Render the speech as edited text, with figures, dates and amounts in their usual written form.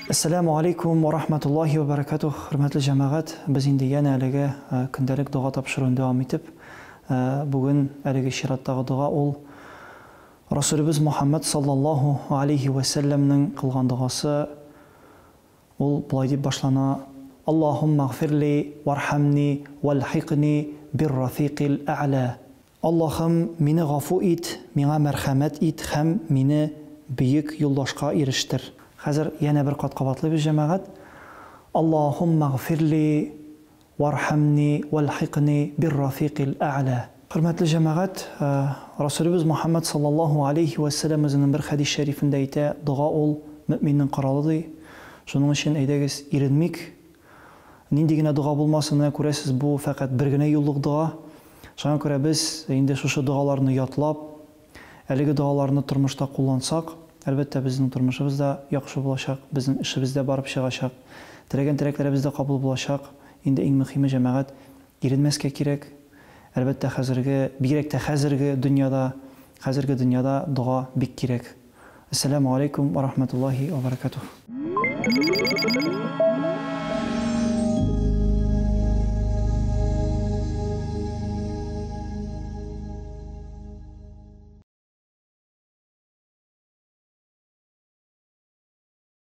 Әссәләмү алейкум ва рахматуллахи ва баракатух, хөрмәтле җәмәгать, без инде янә әлеге көндәлек дога тапшыруын дәвам итеп, бүген әлеге чираттагы дога ул Расулебез Мухаммад саллаллаһу алейһи вә сәлләмнең кылган догасы, ул болай дип башлана, Аллаһумма гфирли вархамни вальхикни биррафикил әгълә. Аллаһым, мине гафу ит, миңа мәрхәмәт ит һәм мине бөек юлдашка ирештер. Хәзер янә бер кат кабатлыйбыз, җәмәгать. Аллаһумма гфирли вархамни вальхикни биррафикил әгълә. Хөрмәтле җәмәгать, Расулебез Мухәммәд саллаллаһу алейһи вә сәлләм үзенең бер хәдис шәрифендә әйтә, дога ул мөэминнең коралы ди. Шуның өчен, әйдәгез, иренмик. Нинди генә дога булмасын, менә күрәсез, бу фәкать бер генә юллык дога. Шуңа күрә без инде шушы догаларны ятлап, әлеге догаларны тормышта куллансак, әлбәттә, безнең тормышыбыз да яхшы булачак, безнең эшебез дә барып чыгачак, теләгән теләкләребез дә кабул булачак. Инде иң мөхиме, җәмәгать, иренмәскә кирәк. Әлбәттә, хәзерге, бигрәк тә хәзерге дөньяда, хәзерге дөньяда дога бик кирәк. Әссәләмү алейкум ва рахматуллаһи ва баракатуһ.